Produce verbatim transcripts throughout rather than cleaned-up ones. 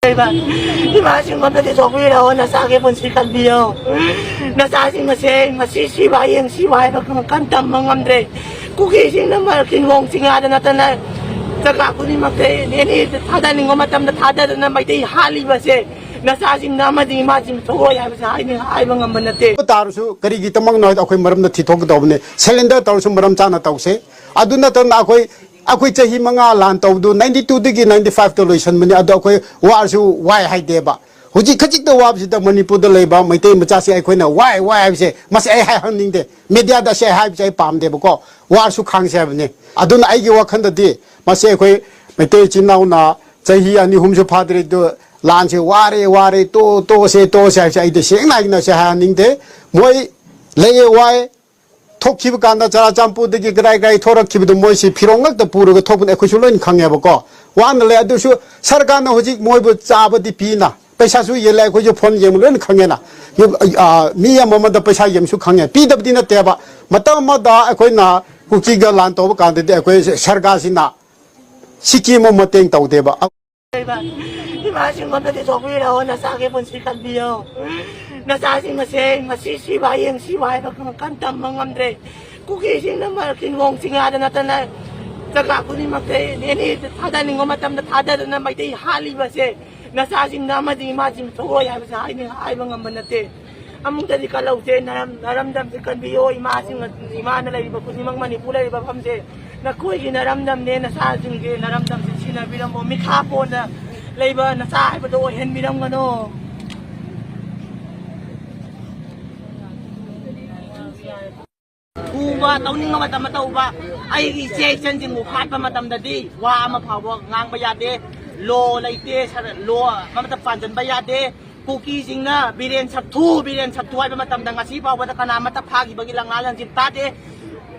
ꯂꯩꯕ ꯏꯃꯥꯁꯤꯡ ꯑꯝꯇ ꯊꯤꯗꯣꯛꯄꯤꯔꯛꯑꯣ, ꯅꯆꯥꯒꯤ ꯄꯨꯟꯁꯤ ꯀꯟꯕꯤꯌꯣ꯫ ꯅꯆꯥꯁꯤꯡ ꯑꯁꯦ ꯉꯁꯤ ꯁꯤꯕ, ꯍꯌꯦꯡ ꯁꯤꯕ ꯍꯥꯏꯕ ꯀꯟ ꯇꯝꯕ ꯉꯝꯗ꯭ꯔꯦ꯫ ꯀꯨꯀꯤꯁꯤꯡꯅ ꯃꯔꯛ ꯀꯤꯍꯣꯝ ꯆꯤꯡꯌꯥꯗ ꯅꯠꯇꯅ ꯖꯒꯥ ꯈꯨꯗꯤꯡꯃꯛꯇ ꯑꯦꯅꯤ ꯊꯥꯗꯅꯤꯡꯕ ꯃꯇꯝꯗ ꯊꯥꯗꯗꯅ ꯃꯩꯇꯩ ꯍꯥꯠꯂꯤꯕꯁꯦ ꯅꯆꯥꯁꯤꯡꯅ ꯑꯃꯗꯤ ꯏꯃꯥꯁꯤꯡ ꯊꯣꯛꯂꯣꯏ ꯍꯥꯏꯕꯁꯦ ꯍꯥꯏꯅ ꯍꯥꯏꯕ ꯉꯝꯕ ꯅꯠꯇꯦ꯫ ꯇꯥꯔꯁꯨ ꯀꯔꯤꯒꯤꯗꯃꯛꯅꯣ ꯍꯥꯏꯗꯣ ꯑꯩꯈꯣꯏ ꯃꯔꯝꯗ ꯊꯤꯊꯣꯛꯀꯗꯧꯕꯅꯤ꯫ ꯁꯔꯦꯟꯗꯔ ꯇꯧꯔꯁꯨ ꯃꯔꯝ ꯆꯥꯅ ꯇꯧꯁꯦ꯫ ꯑꯗꯨ ꯅꯠꯇꯅ ꯑꯩꯈꯣꯏ ꯑꯩꯈꯣꯏ ꯆꯍꯤ ꯃꯉꯥ ꯂꯥꯟ ꯇꯧꯕꯗꯨ ꯅꯥꯏꯟꯇꯤ ꯇꯨꯗꯒꯤ ꯅꯥꯏꯟꯇꯤ ꯐꯥꯏꯚꯇ ꯂꯣꯏꯁꯟꯕꯅꯤ꯫ ꯑꯗꯣ ꯑꯩꯈꯣꯏ ꯋꯥꯔꯁꯨ ꯋꯥꯏ ꯍꯥꯏꯗꯦꯕ꯫ ꯍꯧꯖꯤꯛ ꯈꯖꯤꯛꯇ ꯋꯥꯕꯁꯤꯗ ꯃꯅꯤꯄꯨꯔꯗ ꯂꯩꯕ ꯃꯩꯇꯩ ꯃꯆꯥꯁꯤꯡ ꯑꯩꯈꯣꯏꯅ ꯋꯥꯏ ꯋꯥꯏ ꯍꯥꯏꯕꯁꯦ, ꯃꯁꯤ ꯑꯩ ꯍꯥꯏꯍꯟꯅꯤꯡꯗꯦ꯫ ꯃꯦꯗꯤꯌꯥꯗ ꯑꯁꯤ ꯑꯩ ꯍꯥꯏꯕꯁꯦ ꯑꯩ ꯄꯥꯝꯗꯦꯕꯀꯣ꯫ ꯋꯥꯔꯁꯨ ꯈꯥꯡꯁꯦ ꯍꯥꯏꯕꯅꯤ꯫ ꯑꯗꯨꯅ ꯑꯩꯒꯤ ꯋꯥꯈꯜꯗꯗꯤ ꯃꯁꯤ ꯑꯩꯈꯣꯏ ꯃꯩꯇꯩ ꯏꯆꯤꯟ ꯏꯅꯥꯎꯅ ꯆꯍꯤ ꯑꯅꯤ ꯑꯍꯨꯝꯁꯨ ꯐꯥꯗ꯭ꯔꯤ, ꯑꯗꯨ ꯂꯥꯟꯁꯦ ꯋꯥꯔꯦ, ꯋꯥꯔꯦ, ꯇꯣ-, ꯇꯣꯛꯑꯁꯦ, ꯇꯣꯛꯑꯁꯦ ꯍꯥꯏꯕꯁꯦ ꯑꯩꯗꯤ ꯁꯦꯡꯅ ꯍꯥꯏꯅ ꯁꯤ ꯍꯥꯏꯍꯟꯅꯤꯡꯗꯦ꯫ ꯃꯣꯏ ꯂꯩꯌꯦ, ꯋꯥꯏ, ꯊꯣꯛꯈꯤꯕ ꯀꯥꯟꯗ ꯆꯨꯔꯥꯆꯥꯟꯄꯨꯔꯗꯒꯤ ꯀꯗꯥꯏ ꯀꯗꯥꯏ ꯊꯣꯔꯛꯈꯤꯕꯗꯣ ꯃꯣꯏꯁꯤ ꯐꯤꯔꯣꯜ ꯉꯛꯇ ꯄꯨꯔꯒ ꯊꯣꯛꯄꯅꯦ, ꯑꯩꯈꯣꯏꯁꯨ ꯂꯣꯏꯅ ꯈꯪꯉꯦꯕꯀꯣ꯫ ꯋꯥꯅ ꯂꯩ꯫ ꯑꯗꯨꯁꯨ ꯁꯔꯀꯥꯔꯅ ꯍꯧꯖꯤꯛ ꯃꯣꯏꯕꯨ ꯆꯥꯕꯗꯤ ꯄꯤꯅ, ꯄꯩꯁꯥꯁꯨ ꯌꯦꯜꯂꯦ, ꯑꯩꯈꯣꯏꯁꯨ ꯐꯣꯟ ꯌꯦꯡꯕ ꯂꯣꯏꯅ ꯈꯪꯉꯦꯅ꯫ ꯌꯨꯝ-, ꯑ, ꯃꯤ ꯑꯃꯃꯗ ꯄꯩꯁꯥ ꯌꯦꯟꯕꯁꯨ ꯈꯪꯉꯦ꯫ ꯄꯤꯗꯕꯗꯤ ꯅꯠꯇꯦꯕ꯫ ꯃꯇꯝ ꯑꯃꯗ ꯑꯩꯈꯣꯏꯅ ꯀꯨꯀꯤꯒ ꯂꯥꯟ ꯇꯧꯕ ꯀꯥꯟꯗꯗꯤ ꯑꯩꯈꯣꯏ ꯁꯔꯀꯥꯔꯁꯤꯅ ꯁꯤꯀꯤ ꯑꯃ ꯃꯇꯦꯡ ꯇꯧꯗꯦꯕ꯫ ꯏꯃꯥꯁꯤꯡ ꯑꯝꯇ ꯊꯤꯗꯣꯛꯄꯤꯔꯛꯑꯣ, ꯅꯆꯥꯒꯤ ꯄꯨꯟꯁꯤ ꯀꯟꯕꯤꯌꯣ꯫ ꯅꯆꯥꯁꯤꯡ ꯑꯁꯦ ꯉꯁꯤ ꯁꯤꯕ, ꯍꯌꯦꯡ ꯁꯤꯕ ꯍꯥꯏꯕ ꯀꯟ ꯇꯝꯕ ꯉꯝꯗ꯭ꯔꯦ꯫ ꯀꯨꯀꯤꯁꯤꯡꯅ ꯃꯔꯛ ꯀꯤꯍꯣꯝ ꯆꯤꯡꯌꯥꯗ ꯅꯠꯇꯅ ꯖꯒꯥ ꯈꯨꯗꯤꯡꯃꯛꯇ ꯑꯦꯅꯤ ꯊꯥꯗꯅꯤꯡꯕ ꯃꯇꯝꯗ ꯊꯥꯗꯗꯅ ꯃꯩꯇꯩ ꯍꯥꯠꯂꯤꯕꯁꯦ ꯅꯆꯥꯁꯤꯡꯅ ꯑꯃꯗꯤ ꯏꯃꯥꯁꯤꯡ ꯊꯣꯛꯂꯣꯏ ꯍꯥꯏꯕꯁꯦ ꯍꯥꯏꯅ ꯍꯥꯏꯕ ꯉꯝꯕ ꯅꯠꯇꯦ꯫ ꯑꯃꯨꯛꯇꯗꯤ ꯀꯜꯍꯧꯁꯦ, ꯅꯔꯝ-, ꯅꯔꯝꯗꯝꯁꯦ ꯀꯟꯕꯤꯌꯣ꯫ ꯏꯃꯥꯁꯤꯡ, ꯏꯃꯥꯅ ꯂꯩꯔꯤꯕ ꯈꯨꯗꯤꯡꯃꯛ, ꯃꯅꯤꯄꯨꯔ ꯂꯩꯔꯤꯕ ꯃꯐꯝꯁꯦ ꯅꯈꯣꯏꯒꯤ ꯅꯔꯝꯗꯝꯅꯦ, ꯅꯆꯥꯁꯤꯡꯁꯦ ꯅꯔꯝꯗꯝꯁꯦ ꯁꯤꯟꯅꯕꯤꯔꯝꯃꯣ꯫ ꯃꯤꯈꯥ ꯄꯣꯟꯅ ꯂꯩꯕ ꯅꯆꯥ ꯍꯥꯏꯕꯗꯣ ꯑꯣꯏꯍꯟꯕꯤꯔꯝꯒꯅꯣ꯫ ꯎꯕ, ꯇꯧꯅꯤꯡꯕ ꯃꯇꯝꯗ ꯇꯧꯕ꯫ ꯑꯩꯒꯤ ꯏꯆꯦ ꯏꯆꯟꯁꯤꯡꯕꯨ ꯍꯥꯠꯄ ꯃꯇꯝꯗꯗꯤ ꯋꯥ ꯑꯃ ꯐꯥꯎꯕ ꯉꯥꯡꯕ ꯌꯥꯗꯦ꯫ ꯂꯣ ꯂꯩꯇꯦ, ꯁꯔ-, ꯂꯣ ꯑꯃꯠꯇ ꯄꯥꯟꯁꯤꯟꯕ ꯌꯥꯗꯦ꯫ ꯀꯨꯀꯤꯁꯤꯡꯅ ꯕꯤꯔꯦꯟ ꯁꯛꯊꯨ, ꯕꯤꯔꯦꯟ ꯁꯛꯊꯨ ꯍꯥꯏꯕ ꯃꯇꯝꯗ ꯉꯁꯤ ꯐꯥꯎꯕꯗ ꯀꯅꯥ ꯑꯃꯠꯇ ꯐꯥꯈꯤꯕꯒꯤ ꯂꯪꯂꯥ ꯂꯪꯖꯤꯟ ꯇꯥꯗꯦ꯫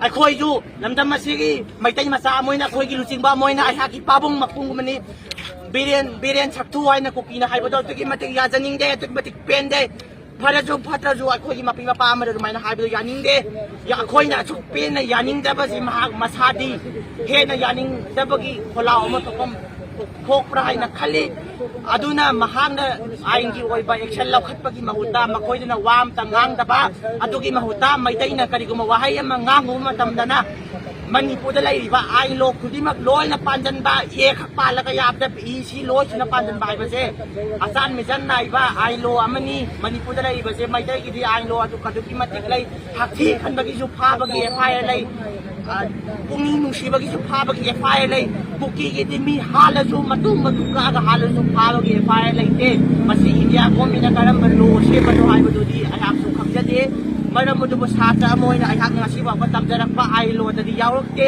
ꯑꯩꯈꯣꯏꯁꯨ ꯂꯝꯗꯝ ꯑꯁꯤꯒꯤ ꯃꯩꯇꯩ ꯃꯆꯥ ꯑꯃ ꯑꯣꯏꯅ, ꯑꯩꯈꯣꯏꯒꯤ ꯂꯨꯆꯤꯡꯕ ꯑꯃ ꯑꯣꯏꯅ ꯑꯩꯍꯥꯛꯀꯤ ꯄꯥꯕꯨꯡ ꯃꯄꯨꯡꯒꯨꯝꯕꯅꯤ꯫ ꯕꯤꯔꯦꯟ, ꯕꯤꯔꯦꯟ ꯁꯛꯊꯨ ꯍꯥꯏꯅ ꯀꯨꯀꯤꯅ ꯍꯥꯏꯕꯗꯣ ꯑꯗꯨꯛꯀꯤ ꯃꯇꯤꯛ ꯌꯥꯖꯅꯤꯡꯗꯦ, ꯑꯗꯨꯛꯀꯤ ꯃꯇꯤꯛ ꯄꯦꯟꯗꯦ꯫ ꯐꯔꯁꯨ ꯐꯠꯇ꯭ꯔꯁꯨ ꯑꯩꯈꯣꯏꯒꯤ ꯃꯄꯤ ꯃꯄꯥ ꯑꯃꯗ ꯑꯗꯨꯃꯥꯏꯅ ꯍꯥꯏꯕꯗꯣ ꯌꯥꯅꯤꯡꯗꯦ꯫ ꯌꯥ-, ꯑꯩꯈꯣꯏꯅ ꯑꯁꯨꯛ ꯄꯦꯟꯅ ꯌꯥꯅꯤꯡꯗꯕꯁꯤ ꯃꯍꯥꯛ ꯃꯁꯥꯗꯤ ꯍꯦꯟꯅ ꯌꯥꯅꯤꯡꯗꯕꯒꯤ ꯈꯣꯜꯂꯥꯎ ꯑꯃ ꯊꯣꯛꯐꯝ ꯊꯣꯛꯄ꯭ꯔꯥ ꯍꯥꯏꯅ ꯈꯜꯂꯤ꯫ ꯑꯗꯨꯅ ꯃꯍꯥꯛꯅ ꯑꯥꯏꯟꯒꯤ ꯑꯣꯏꯕ ꯑꯦꯛꯁꯟ ꯂꯧꯈꯠꯄꯒꯤ ꯃꯍꯨꯠꯇ, ꯃꯈꯣꯏꯗꯨꯅ ꯋꯥ ꯑꯃꯇ ꯉꯥꯡꯗꯕ, ꯑꯗꯨꯒꯤ ꯃꯍꯨꯠꯇ ꯃꯩꯇꯩꯅ ꯀꯔꯤꯒꯨꯝꯕ ꯋꯥꯍꯩ ꯑꯃ ꯉꯥꯡꯉꯨꯕ ꯃꯇꯝꯗꯅ, ꯃꯅꯤꯄꯨꯔꯗ ꯂꯩꯔꯤꯕ ꯑꯥꯏꯟ ꯂꯣ ꯈꯨꯗꯤꯡꯃꯛ ꯂꯣꯏꯅ ꯄꯥꯟꯖꯟꯕ, ꯑꯦ ꯈꯛ ꯄꯥꯜꯂꯒ ꯌꯥꯕꯗ ꯏ ꯁꯤ ꯂꯣꯏꯁꯨꯅ ꯄꯥꯟꯖꯟꯕ ꯍꯥꯏꯕꯁꯦ ꯑꯆꯥꯟ ꯃꯤꯆꯟ ꯅꯥꯏꯕ ꯑꯥꯏꯟ ꯂꯣ ꯑꯃꯅꯤ꯫ ꯃꯅꯤꯄꯨꯔꯗ ꯂꯩꯔꯤꯕꯁꯦ ꯃꯩꯇꯩꯒꯤꯗꯤ ꯑꯥꯏꯟ ꯂꯣ ꯑꯗꯨ ꯑꯗꯨꯛꯀꯤ ꯃꯇꯤꯛ ꯂꯩ꯫ ꯍꯛꯊꯤ ꯈꯟꯕꯒꯤꯁꯨ ꯐꯥꯕꯒꯤ ꯑꯦꯐ ꯑꯥꯏ ꯑꯥꯔ ꯂꯩ꯫ ꯑ, ꯄꯨꯛꯅꯤꯡ ꯅꯨꯡꯁꯤꯕꯒꯤꯁꯨ ꯐꯥꯕꯒꯤ ꯑꯦꯐ ꯑꯥꯏ ꯑꯥꯔ ꯂꯩ꯫ ꯀꯨꯀꯤꯒꯤꯗꯤ ꯃꯤ ꯍꯥꯠꯂꯁꯨ, ꯃꯇꯨ ꯃꯇꯨ ꯀꯛꯑꯒ ꯍꯥꯠꯂꯁꯨ ꯐꯥꯕꯒꯤ ꯑꯦꯐ ꯑꯥꯏ ꯑꯥꯔ ꯂꯩꯇꯦ꯫ ꯃꯁꯤ ꯏꯟꯗꯤꯌꯥ ꯒꯣꯔꯃꯦꯟꯅ ꯀꯔꯝꯕ ꯂꯣ ꯁꯦꯝꯕꯅꯣ ꯍꯥꯏꯕꯗꯨꯗꯤ ꯑꯩꯍꯥꯛꯁꯨ ꯈꯪꯖꯗꯦ꯫ ꯃꯔꯝ ꯑꯗꯨꯕꯨ ꯁꯥꯇ꯭ꯔ ꯑꯃ ꯑꯣꯏꯅ ꯑꯩꯍꯥꯛꯅ ꯉꯁꯤ ꯐꯥꯎꯕ ꯇꯝꯖꯔꯛꯄ ꯑꯥꯏꯟ ꯂꯣꯗꯗꯤ ꯌꯥꯎꯔꯛꯇꯦ꯫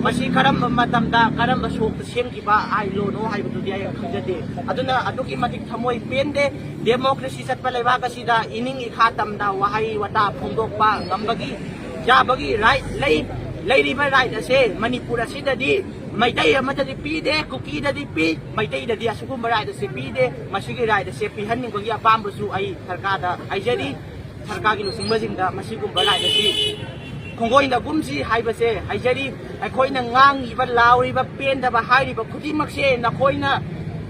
ꯃꯁꯤ ꯀꯔꯝꯕ ꯃꯇꯝꯗ, ꯀꯔꯝꯕ ꯁꯣꯛꯇ ꯁꯦꯝꯈꯤꯕ ꯑꯥꯏꯟ ꯂꯣꯅꯣ ꯍꯥꯏꯕꯗꯨꯗꯤ ꯑꯩ ꯈꯪꯖꯗꯦ꯫ ꯑꯗꯨꯅ ꯑꯗꯨꯛꯀꯤ ꯃꯇꯤꯛ ꯊꯃꯣꯏ ꯄꯦꯟꯗꯦ꯫ ꯗꯦꯃꯣꯀ꯭ꯔꯦꯁꯤ ꯆꯠꯄ ꯂꯩꯕꯥꯛ ꯑꯁꯤꯗ ꯏꯅꯤꯡ ꯏꯈꯥ ꯇꯝꯅ ꯋꯥꯍꯩ ꯋꯥꯇꯥ ꯐꯣꯡꯗꯣꯛꯄ ꯉꯝꯕꯒꯤ ꯌꯥꯕꯒꯤ ꯔꯥꯏꯠ ꯂꯩ꯫ ꯂꯩꯔꯤꯕ ꯔꯥꯏꯠ ꯑꯁꯦ ꯃꯅꯤꯄꯨꯔ ꯑꯁꯤꯗꯗꯤ ꯃꯩꯇꯩ ꯑꯃꯗꯗꯤ ꯄꯤꯗꯦ, ꯀꯨꯀꯤꯗꯗꯤ ꯄꯤ, ꯃꯩꯇꯩꯗꯗꯤ ꯑꯁꯤꯒꯨꯝꯕ ꯔꯥꯏꯠ ꯑꯁꯦ ꯄꯤꯗꯦ꯫ ꯃꯁꯤꯒꯤ ꯔꯥꯏꯠ ꯑꯁꯦ ꯄꯤꯍꯟꯅꯤꯡꯕꯒꯤ ꯑꯄꯥꯝꯕꯁꯨ ꯑꯩ ꯁꯔꯀꯥꯔꯗ ꯍꯥꯏꯖꯔꯤ꯫ ꯁꯔꯀꯥꯔꯒꯤ ꯂꯨꯆꯤꯡꯕꯁꯤꯡꯗ ꯃꯁꯤꯒꯨꯝꯕ ꯔꯥꯏꯠ ꯑꯁꯤ ꯈꯣꯡꯒꯣꯏꯅꯒꯨꯝꯁꯤ ꯍꯥꯏꯕꯁꯦ ꯍꯥꯏꯖꯔꯤ꯫ ꯑꯩꯈꯣꯏꯅ ꯉꯥꯡꯉꯤꯕ, ꯂꯥꯎꯔꯤꯕ, ꯄꯦꯟꯗꯕ ꯍꯥꯏꯔꯤꯕ ꯈꯨꯗꯤꯡꯃꯛꯁꯦ ꯅꯈꯣꯏꯅ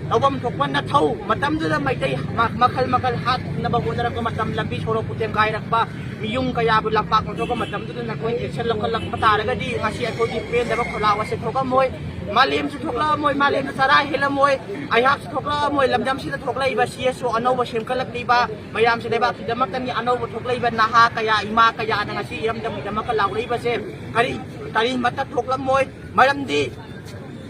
ꯇꯧꯐꯝ ꯊꯣꯛꯄ ꯅꯊꯧ꯫ ꯃꯇꯝꯗꯨꯗ ꯃꯩꯇꯩ ꯃ-, ꯃꯈꯜ ꯃꯈꯜ ꯍꯥꯠꯅꯕ ꯍꯣꯠꯅꯔꯛꯄ ꯃꯇꯝ, ꯂꯝꯕꯤ ꯁꯣꯔꯣꯛ ꯄꯨꯇꯦꯝ ꯀꯥꯏꯔꯛꯄ, ꯃꯤꯌꯨꯝ ꯀꯌꯥꯕꯨ ꯂꯝꯄꯥꯛ ꯑꯣꯟꯊꯣꯛꯄ ꯃꯇꯝꯗꯨꯗ ꯅꯈꯣꯏꯅ ꯑꯦꯛꯁꯟ ꯂꯧꯈꯠꯂꯛꯄ ꯇꯥꯔꯒꯗꯤ ꯉꯁꯤ ꯑꯩꯈꯣꯏꯒꯤ ꯄꯦꯟꯗꯕ ꯈꯣꯜꯂꯥꯎ ꯑꯁꯦ ꯊꯣꯛꯂꯝꯃꯣꯏ, ꯃꯥꯂꯦꯝꯁꯨ ꯊꯣꯛꯂꯛꯑꯝꯃꯣꯏ, ꯃꯥꯂꯦꯝꯅ ꯆꯔꯥ ꯍꯦꯜꯂꯝꯃꯣꯏ, ꯑꯩꯍꯥꯛꯁꯨ ꯊꯣꯛꯂꯛꯑꯝꯃꯣꯏ꯫ ꯂꯝꯗꯝꯁꯤꯗ ꯊꯣꯛꯂꯛꯏꯕ ꯁꯤ ꯑꯦꯁ ꯑꯣ ꯑꯅꯧꯕ ꯁꯦꯝꯒꯠꯂꯛꯂꯤꯕ ꯃꯌꯥꯝꯁꯦ ꯂꯩꯕꯥꯛꯀꯤꯗꯃꯛꯇꯅꯤ꯫ ꯑꯅꯧꯕ ꯊꯣꯛꯂꯛꯏꯕ ꯅꯍꯥ ꯀꯌꯥ, ꯏꯃꯥ ꯀꯌꯥꯅ ꯉꯁꯤ ꯏꯔꯝꯗꯝꯒꯤꯗꯃꯛꯇ ꯂꯥꯎꯔꯛꯏꯕꯁꯦ ꯀꯔꯤ, ꯀꯔꯤꯃꯠꯇ ꯊꯣꯛꯂꯝꯃꯣꯏ꯫ ꯃꯔꯝꯗꯤ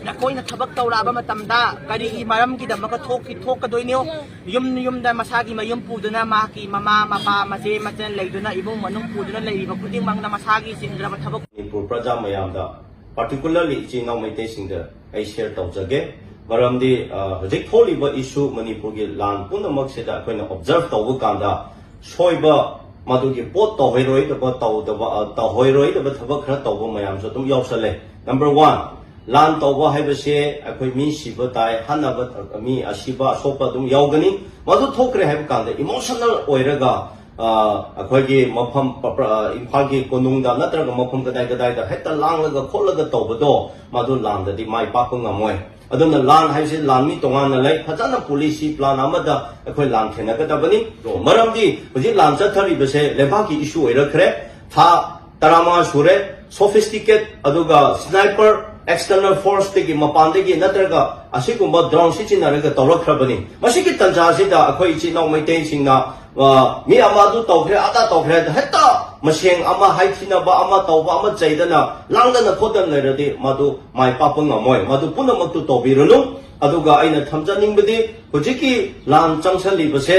ꯅꯈꯣꯏꯅ ꯊꯕꯛ ꯇꯧꯔꯛꯑꯕ ꯃꯇꯝꯗ ꯀꯔꯤꯒꯤ ꯃꯔꯝꯒꯤꯗꯃꯛꯇ ꯊꯣꯛꯈꯤ, ꯊꯣꯛꯀꯗꯣꯏꯅꯣ? ꯌꯨꯝ ꯌꯨꯝꯗ ꯃꯁꯥꯒꯤ ꯃꯌꯨꯝ ꯄꯨꯗꯨꯅ, ꯃꯍꯥꯛꯀꯤ ꯃꯃꯥ, ꯃꯄꯥ, ꯃꯆꯦ, ꯃꯆꯟ ꯂꯩꯗꯨꯅ, ꯏꯃꯨꯡ ꯃꯅꯨꯡ ꯄꯨꯗꯨꯅ ꯂꯩꯔꯤꯕ ꯈꯨꯗꯤꯡꯃꯛꯅ ꯃꯁꯥꯒꯤ ꯆꯤꯟꯈ꯭ꯔꯕ ꯊꯕꯛ ꯃꯅꯤꯄꯨꯔ ꯄ꯭ꯔꯖꯥ ꯃꯌꯥꯝꯗ, particularly ꯏꯆꯤꯟ ꯏꯅꯥꯎ ꯃꯩꯇꯩꯁꯤꯡꯗ ꯑꯩ ꯁꯤꯌꯔ ꯇꯧꯖꯒꯦ꯫ ꯃꯔꯝꯗꯤ, ꯑ, ꯍꯧꯖꯤꯛ ꯊꯣꯛꯂꯤꯕ ꯏꯁꯨ ꯃꯅꯤꯄꯨꯔꯒꯤ ꯂꯥꯟ ꯄꯨꯝꯅꯃꯛꯁꯤꯗ ꯑꯩꯈꯣꯏꯅ ꯑꯣꯕꯖꯔꯚ ꯇꯧꯕ ꯀꯥꯟꯗ ꯁꯣꯏꯕ, ꯃꯗꯨꯒꯤ ꯄꯣꯠ ꯇꯧꯍꯩꯔꯣꯏꯗꯕ, ꯇꯧꯗꯕ, ꯑ, ꯇꯧꯍꯩꯔꯣꯏꯗꯕ ꯊꯕꯛ ꯈꯔ ꯇꯧꯕ ꯃꯌꯥꯝꯁꯨ ꯑꯗꯨꯝ ꯌꯥꯎꯁꯜꯂꯦ꯫ ꯅꯝꯕꯔ ꯋꯥꯟ, ꯂꯥꯟ ꯇꯧꯕ ꯍꯥꯏꯕꯁꯦ ꯑꯩꯈꯣꯏ ꯃꯤ ꯁꯤꯕ ꯇꯥꯏ, ꯍꯥꯠꯅꯕ, ꯃꯤ ꯑꯁꯤꯕ ꯑꯁꯣꯛꯄ ꯑꯗꯨꯝ ꯌꯥꯎꯒꯅꯤ꯫ ꯃꯗꯨ ꯊꯣꯛꯈ꯭ꯔꯦ ꯍꯥꯏꯕ ꯀꯥꯟꯗ ꯏꯃꯣꯁꯅꯦꯜ ꯑꯣꯏꯔꯒ, ꯑ, ꯑꯩꯈꯣꯏꯒꯤ ꯃꯐꯝ ꯄ- ꯄ- ꯑ, ꯏꯝꯐꯥꯜꯒꯤ ꯀꯣꯅꯨꯡꯗ ꯅꯠꯇ꯭ꯔꯒ ꯃꯐꯝ ꯀꯗꯥꯏ ꯀꯗꯥꯏꯗ ꯍꯦꯛꯇ ꯂꯥꯡꯂꯒ ꯈꯣꯠꯂꯒ ꯇꯧꯕꯗꯣ, ꯃꯗꯨ ꯂꯥꯟꯗꯗꯤ ꯃꯥꯏ ꯄꯥꯛꯄ ꯉꯝꯃꯣꯏ꯫ ꯑꯗꯨꯅ ꯂꯥꯟ ꯍꯥꯏꯁꯤ ꯂꯥꯟ ꯃꯤ ꯇꯣꯉꯥꯟꯅ ꯂꯩ, ꯐꯖꯅ ꯄꯣꯂꯤꯁꯤ ꯄ꯭ꯂꯥꯟ ꯑꯃꯗ ꯑꯩꯈꯣꯏ ꯂꯥꯟ ꯊꯦꯡꯅꯒꯗꯕꯅꯤ꯫ ꯃꯔꯝꯗꯤ ꯍꯧꯖꯤꯛ ꯂꯥꯟ ꯆꯠꯊꯔꯤꯕꯁꯦ ꯂꯩꯕꯥꯛꯀꯤ ꯏꯁꯨ ꯑꯣꯏꯔꯛꯈ꯭ꯔꯦ꯫ ꯊꯥ ꯇꯔꯥꯃꯉꯥ ꯁꯨꯔꯦ꯫ ꯁꯣꯐꯤꯁꯇꯤꯀꯦꯠ ꯑꯗꯨꯒ ꯁ꯭ꯅꯥꯏꯄꯔ ꯑꯦꯛꯁꯇꯔꯅꯦꯜ ꯐꯣꯔꯁꯇꯒꯤ ꯃꯄꯥꯟꯗꯒꯤ ꯅꯠꯇ꯭ꯔꯒ ꯑꯁꯤꯒꯨꯝꯕ ꯗ꯭ꯔꯣꯟ ꯁꯤꯖꯤꯟꯅꯔꯒ ꯇꯧꯔꯛꯈ꯭ꯔꯕꯅꯤ꯫ ꯃꯁꯤꯒꯤ ꯇꯥꯟꯖꯥꯁꯤꯗ ꯑꯩꯈꯣꯏ ꯏꯆꯤꯜ ꯏꯅꯥꯎ ꯃꯩꯇꯩꯁꯤꯡꯅ, ꯑ, ꯃꯤ ꯑꯃ ꯑꯗꯨ ꯇꯧꯈ꯭ꯔꯦ, ꯑꯗꯥ ꯇꯧꯈ꯭ꯔꯦ ꯍꯥꯏꯗ ꯍꯦꯛꯇ ꯃꯁꯦꯟ ꯑꯃ ꯍꯥꯏꯊꯤꯅꯕ, ꯑꯃ ꯇꯧꯕ, ꯑꯃ ꯆꯩꯗꯅ ꯂꯥꯡꯗꯅ ꯈꯣꯠꯇꯅ ꯂꯩꯔꯗꯤ ꯃꯗꯨ ꯃꯥꯏ ꯄꯥꯛꯄ ꯉꯝꯃꯣꯏ꯫ ꯃꯗꯨ ꯄꯨꯝꯅꯃꯛꯇꯨ ꯇꯧꯕꯤꯔꯨꯅꯨ꯫ ꯑꯗꯨꯒ ꯑꯩꯅ ꯊꯝꯖꯅꯤꯡꯕꯗꯤ ꯍꯧꯖꯤꯛꯀꯤ ꯂꯥꯟ ꯆꯪꯁꯜꯂꯤꯕꯁꯦ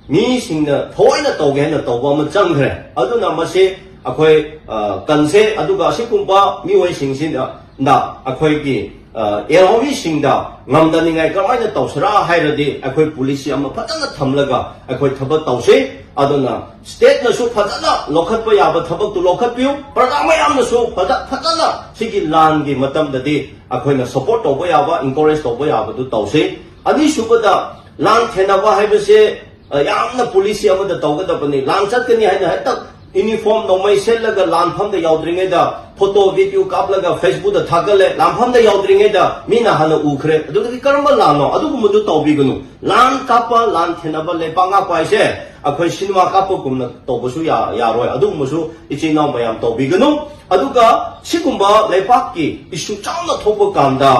ꯃꯤꯁꯤꯡꯅ ꯊꯑꯣꯏꯅ ꯇꯧꯒꯦ ꯍꯥꯏꯅ ꯇꯧꯕ ꯑꯃ ꯆꯪꯈ꯭ꯔꯦ꯫ ꯑꯗꯨꯅ ꯃꯁꯤ ꯑꯩꯈꯣꯏ, ꯑ, ꯀꯟꯁꯦ, ꯑꯗꯨꯒ ꯑꯁꯤꯒꯨꯝꯕ ꯃꯤꯑꯣꯏꯁꯤꯡꯁꯤꯅ ꯅ ꯑꯩꯈꯣꯏꯒꯤ, ꯑ, ꯑꯦꯔꯥꯎꯃꯤꯁꯤꯡꯗ ꯉꯝꯗꯅꯤꯡꯉꯥꯏ ꯀꯔꯝꯍꯥꯏꯅ ꯇꯧꯁꯤꯔꯥ ꯍꯥꯏꯔꯗꯤ ꯑꯩꯈꯣꯏ ꯄꯨꯂꯤꯁꯁꯤ ꯑꯃ ꯐꯖꯅ ꯊꯝꯂꯒ ꯑꯩꯈꯣꯏ ꯊꯕꯛ ꯇꯧꯁꯤ꯫ ꯑꯗꯨꯅ ꯁ꯭ꯇꯦꯠꯅꯁꯨ ꯐꯖꯅ ꯂꯧꯈꯠꯄ ꯌꯥꯕ ꯊꯕꯛꯇꯨ ꯂꯧꯈꯠꯄꯤꯌꯨ꯫ ꯄ꯭ꯔꯖꯥ ꯃꯌꯥꯝꯅꯁꯨ ꯐꯖ-, ꯐꯖꯅ ꯁꯤꯒꯤ ꯂꯥꯟꯒꯤ ꯃꯇꯝꯗꯗꯤ ꯑꯩꯈꯣꯏꯅ ꯁꯄꯣꯔꯠ ꯇꯧꯕ ꯌꯥꯕ, ꯏꯟꯀꯔꯦꯖ ꯇꯧꯕ ꯌꯥꯕꯗꯨ ꯇꯧꯁꯤ꯫ ꯑꯅꯤꯁꯨꯕꯗ, ꯂꯥꯟ ꯊꯦꯡꯅꯕ ꯍꯥꯏꯕꯁꯦ, ꯑ, ꯌꯥꯝꯅ ꯄꯣꯂꯤꯁꯤ ꯑꯃꯗ ꯇꯧꯒꯗꯕꯅꯤ꯫ ꯂꯥꯟ ꯆꯠꯀꯅꯤ ꯍꯥꯏꯅ ꯍꯦꯛꯇ ꯌꯨꯅꯤꯐꯣꯔꯝ ꯅꯣꯡꯃꯩ ꯁꯦꯠꯂꯒ ꯂꯥꯟꯐꯝꯗ ꯌꯧꯗ꯭ꯔꯤꯉꯩꯗ ꯐꯣꯇꯣ, ꯚꯤꯗꯤꯑꯣ ꯀꯥꯞꯂꯒ ꯐꯦꯁꯕꯨꯛꯇ ꯊꯥꯒꯠꯂꯦ, ꯂꯥꯟꯐꯝꯗ ꯌꯧꯗ꯭ꯔꯤꯉꯩꯗ ꯃꯤꯅ ꯍꯥꯟꯅ ꯎꯈ꯭ꯔꯦ꯫ ꯑꯗꯨꯗꯤ ꯀꯔꯝꯕ ꯂꯥꯟꯅꯣ? ꯑꯗꯨꯒꯨꯝꯕꯗꯨ ꯇꯧꯕꯤꯒꯅꯨ꯫ ꯂꯥꯟ ꯀꯥꯞꯄ, ꯂꯥꯟ ꯊꯦꯡꯅꯕ, ꯂꯩꯄꯥꯛ ꯉꯥꯛꯄ ꯍꯥꯏꯁꯦ ꯑꯩꯈꯣꯏ ꯁꯤꯅꯦꯃꯥ ꯀꯥꯞꯄꯒꯨꯝꯅ ꯇꯧꯕꯁꯨ ꯌꯥ-, ꯌꯥꯔꯣꯏ꯫ ꯑꯗꯨꯒꯨꯝꯕꯁꯨ ꯏꯆꯤꯜ ꯏꯅꯥꯎ ꯃꯌꯥꯝ ꯇꯧꯕꯤꯒꯅꯨ꯫ ꯑꯗꯨꯒ ꯁꯤꯒꯨꯝꯕ ꯂꯩꯄꯥꯛꯀꯤ ꯏꯁꯨ ꯆꯥꯎꯅ ꯊꯣꯛꯄ ꯀꯥꯟꯗ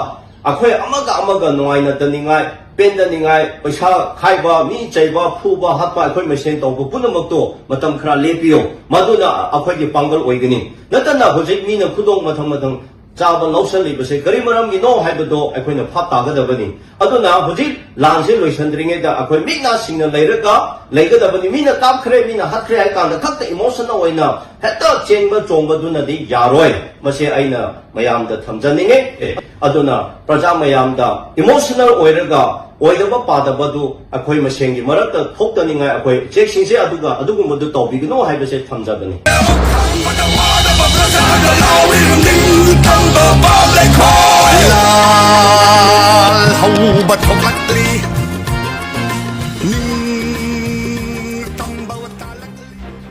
ꯑꯩꯈꯣꯏ ꯑꯃꯒ ꯑꯃꯒ ꯅꯨꯡꯉꯥꯏꯅꯗꯅꯤꯡꯉꯥꯏ, ꯄꯦꯟꯗꯅꯤꯡꯉꯥꯏ, ꯄꯩꯁꯥ ꯈꯥꯏꯕ, ꯃꯤ ꯆꯩꯕ, ꯐꯨꯕ, ꯍꯥꯠꯄ, ꯑꯩꯈꯣꯏ ꯃꯁꯦꯟ ꯇꯧꯕ ꯄꯨꯝꯅꯃꯛꯇꯣ ꯃꯇꯝ ꯈꯔ ꯂꯦꯞꯄꯤꯌꯨ꯫ ꯃꯗꯨꯅ ꯑꯩꯈꯣꯏꯒꯤ ꯄꯥꯡꯒꯜ ꯑꯣꯏꯒꯅꯤ꯫ ꯅꯠꯇꯅ ꯍꯧꯖꯤꯛ ꯃꯤꯅ ꯈꯨꯗꯣꯡ ꯃꯊꯪ ꯃꯊꯪ ꯆꯥꯕ ꯂꯧꯁꯜꯂꯤꯕꯁꯦ ꯀꯔꯤ ꯃꯔꯝꯒꯤꯅꯣ ꯍꯥꯏꯕꯗꯣ ꯑꯩꯈꯣꯏꯅ ꯚꯥꯞ ꯇꯥꯒꯗꯕꯅꯤ꯫ ꯑꯗꯨꯅ ꯍꯧꯖꯤꯛ ꯂꯥꯟꯁꯦ ꯂꯣꯏꯁꯤꯟꯗ꯭ꯔꯤꯉꯩꯗ ꯑꯩꯈꯣꯏ ꯃꯤꯠ ꯅꯥ ꯁꯤꯡꯅ ꯂꯩꯔꯒ ꯂꯩꯒꯗꯕꯅꯤ꯫ ꯃꯤꯅ ꯀꯥꯞꯈ꯭ꯔꯦ, ꯃꯤꯅ ꯍꯥꯠꯈ꯭ꯔꯦ ꯍꯥꯏ ꯀꯥꯟꯗ ꯈꯛꯇ ꯏꯃꯣꯁꯅꯦꯜ ꯑꯣꯏꯅ ꯍꯦꯛꯇ ꯆꯦꯟꯕ ꯆꯣꯡꯕꯗꯨꯅꯗꯤ ꯌꯥꯔꯣꯏ꯫ ꯃꯁꯤ ꯑꯩꯅ ꯃꯌꯥꯝꯗ ꯊꯝꯖꯅꯤꯡꯉꯤ꯫ ꯑꯦ, ꯑꯗꯨꯅ ꯄ꯭ꯔꯖꯥ ꯃꯌꯥꯝꯗ ꯏꯃꯣꯁꯅꯦꯜ ꯑꯣꯏꯔꯒ ꯑꯣꯏꯗꯕ ꯄꯥꯗꯕꯗꯨ ꯑꯩꯈꯣꯏ ꯃꯁꯦꯟꯒꯤ ꯃꯔꯛꯇ ꯊꯣꯛꯇꯅꯤꯡꯉꯥꯏ ꯑꯩꯈꯣꯏ ꯆꯦꯛꯁꯤꯡꯁꯦ, ꯑꯗꯨꯒ ꯑꯗꯨꯒꯨꯝꯕꯗꯨ ꯇꯧꯕꯤꯒꯅꯨ ꯍꯥꯏꯕꯁꯦ ꯊꯝꯖꯕꯅꯤ꯫ ꯍꯧꯕ ꯊꯣꯛꯂꯛ